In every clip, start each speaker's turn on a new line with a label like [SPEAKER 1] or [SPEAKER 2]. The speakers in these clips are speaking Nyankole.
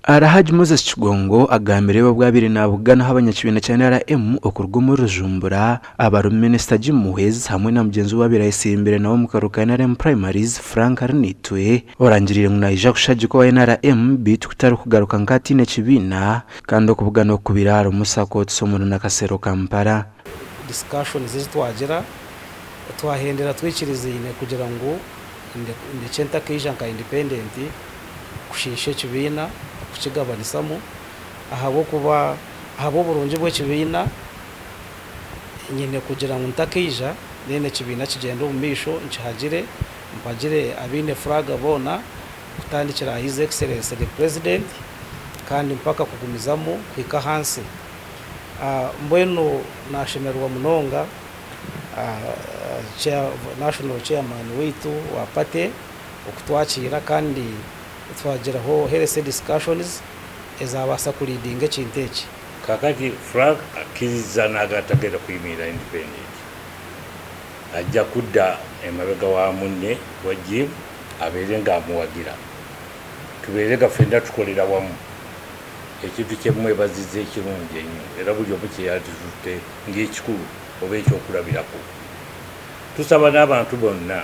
[SPEAKER 1] Alhaji Moses Kigongo agambire ebi obu abaire nabuganaho abanyakibiina kya NRM okuruga omuri Rujumbura abarimu Minisita Jim Muhwezi hamwe na mugyenzi we owabaire ayetsimbire nawe omu karuuru ka NRM Primaries, Frank Arinaitwe orangiriire ngu naija kushagika owa NRM beitu kutari kugaruka nk'ataine kibiina kandi okubugana oku kubaire ahari Musa Courts omuri Nakasero Kampala.
[SPEAKER 2] Discussions ezi twagira twahendera twikirizaine kugira ngu ndekye ntakaija nka independent kushiisha ekibiina kukigabanisamu ahabw'okuba ahabw'oburungi bw'ekibiina nyine kugira ngu ntakaija then ekibiina kigyende omu maisho nkihagire mpagire abaine flag boona kutandikira aha His Excellency the President kandi mpaka kugumizamu kuhika ahansi. Mbwenu nashemererwa munonga National Chairman waitu wa party okutwakiira kandi twagiraho healthy discussions ezabaasa ku leadinga ekintu eki.
[SPEAKER 3] Kakati Frank akkiriza naga tagenda kuyimirira independent ajja kudda emabega wa munne wa Jim abeere nga amuwagira tubeere nga ffenna tukolera wamu ekintu kyemwebaziza ekirungi ennyo era buli omu kyeyanditutte ng'ekikulu oba ekyokulabirako. Tusaba n'abantu bonna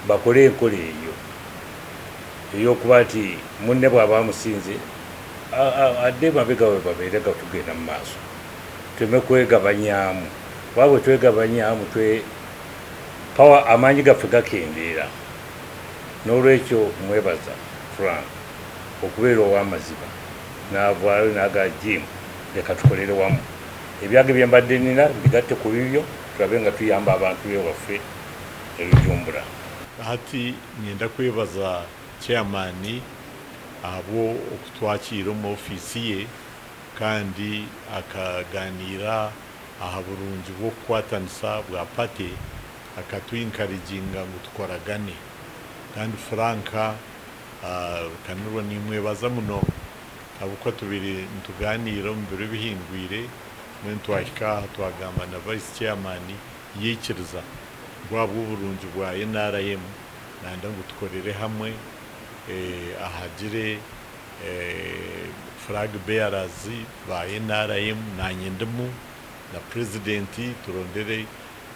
[SPEAKER 3] bakole enkola eyo ey'okuba nti munne bw'aba amusinze adde emabega we babeere nga tugenda mu maaso tuleme kwegabanyaamu kuba bwe twegabanyaamu twe power amaanyi gaffe gakendeera. N'olwekyo mmwebaza Frank okubeera ow'amazima n'avaayo n'agamba Jim leka tukolere wamu ebyange bye mbadde nnina mbigatte ku bibyo tulabe nga tuyamba abantu b'ewaffe e Rujumbura.
[SPEAKER 4] Hati niinyenda kwebaza Chairman ahabw'okutwakiira omu ofiisi ye kandi akaganiira aha burungi bw'okukwatanisa bwa party akatu encouraginga ngu tukoragane kandi Frank Rukanirwa nimwebaza munonga ahabw'okuba tubaire nituganiira omu biro ebihingwire mbwenu twahika aha twagamba na Vice Chairman yaikiriza ngu ahabw'oburungi bwa nrm nayenda ngu tukorere hamwe ahagire flag bearers ba nrm nanye ndimu na President turondere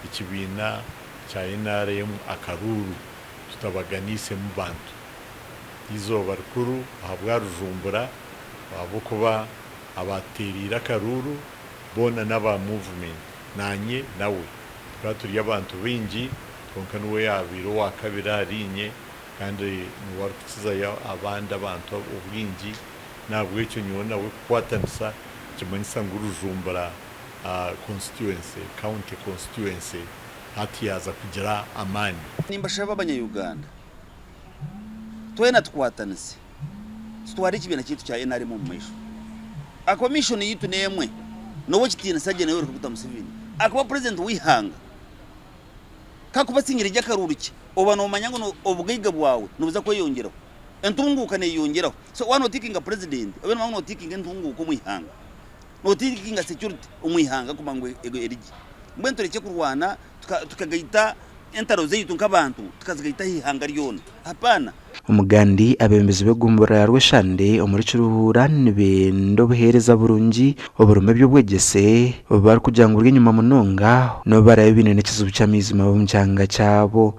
[SPEAKER 4] ekibiina kya nrm akaruuru tutabaganiisemu bantu. Eizooba rikuru ahabwa Rujumbura ahabw'okuba abaatuteereire akaruuru boona n'aba movement naanye nawe. Tukaba turi abantu baingi kwonka niwe yaabaire owaakabiri ahariinye kandi niwe arikukizayo abandi abantu obwingi n'ahabw'ekyo nyowe nawe kukwatanisa nikimanyisa ngu Rujumbura constituency, county constituency, hati yaaza kugira amaani.
[SPEAKER 5] Nimbashaba Abanya-Uganda twena tukwatanise tutware ekibiina kyaitu kya nrm omu maisho ahakuba mission yaitu n'emwe n'owekitiinisa Gen Yoweri Kaguta Museveni akuba president w'eihanga kakuba asingire gye akaruuru kye oba nomanya ngu obugaiga bwawe nibuza kweyongyeraho entunguuka neyeyongyeraho so waaba notikinga president obe nomanya ngu notikinga entunguuka omu ihanga notikinga security omu ihanga kumanya ngu eri gye mbwenu turekye kurwana tukagaita entaro zaitu nk'abantu tukazigaita aha ihanga ryona. Hapana!
[SPEAKER 1] Omugandi, Abeebembezi b'egomborora ya Rweshande omuri Kiruhura nibenda obuheereza burungi oburimu eby'obwegyese barikugira ngu buri enyima munonga n'obu baraabe baine n'ekizibu ky'amaizi mabi omu kyanga kyabo.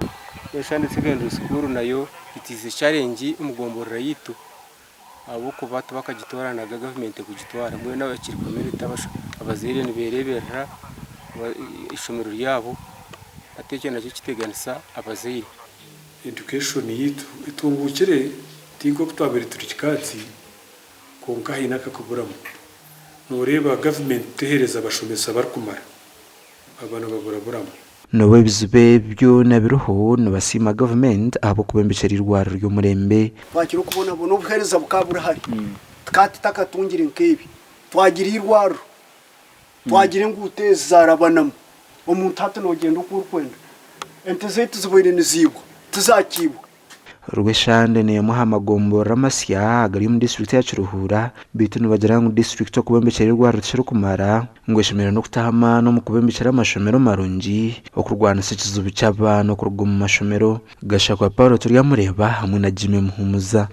[SPEAKER 6] Rweshande Secondary School nayo it is a challenge omu gomborora yaitu ahabw'okuba tibakagitwaranaga gavumenti kugitwara mbwenu abakiri community abazaire nibereeberera eishomero ryabo hati ekyo nakyo kiteganisa abazaire.
[SPEAKER 7] Education yaitu etunguukire ti nk'oku twabaire turi kikaatsi kwonka haine akakuburamu. Nooreeba gavumenti teheereza bashomesa barikumara, abaana baburaburamu.
[SPEAKER 1] N'obu ebizibu ebi byona biriho, nibasiima gavumenti ahabw'okubembekyera eirwariro ry'omurembe.
[SPEAKER 8] Twakira okubonabona obuheereza bukaba buri hare tukaba tutakatungire nk'ebi. Twagira eirwariro, twagira enguuto ezi zaarabanamu, omuntu hati noogyenda oku orikwenda. Ente zaitu zibaire niziibwa, tizakiibwa.
[SPEAKER 1] Rweshande n'emwe aha magomborora amasya agari omu disiturikiti ya Kiruhura beitu nibagira ngu disiturikiti okubombekyera eirwariro tikirikumara ngu eshemereire n'okutaho amaani omu kubombekyera amashomero marungi okurwanisa ekizibu ky'abaana okuruga omu mashomero. Gashakwa Paul Turyamureeba hamwe na Jimmy Muhumuza.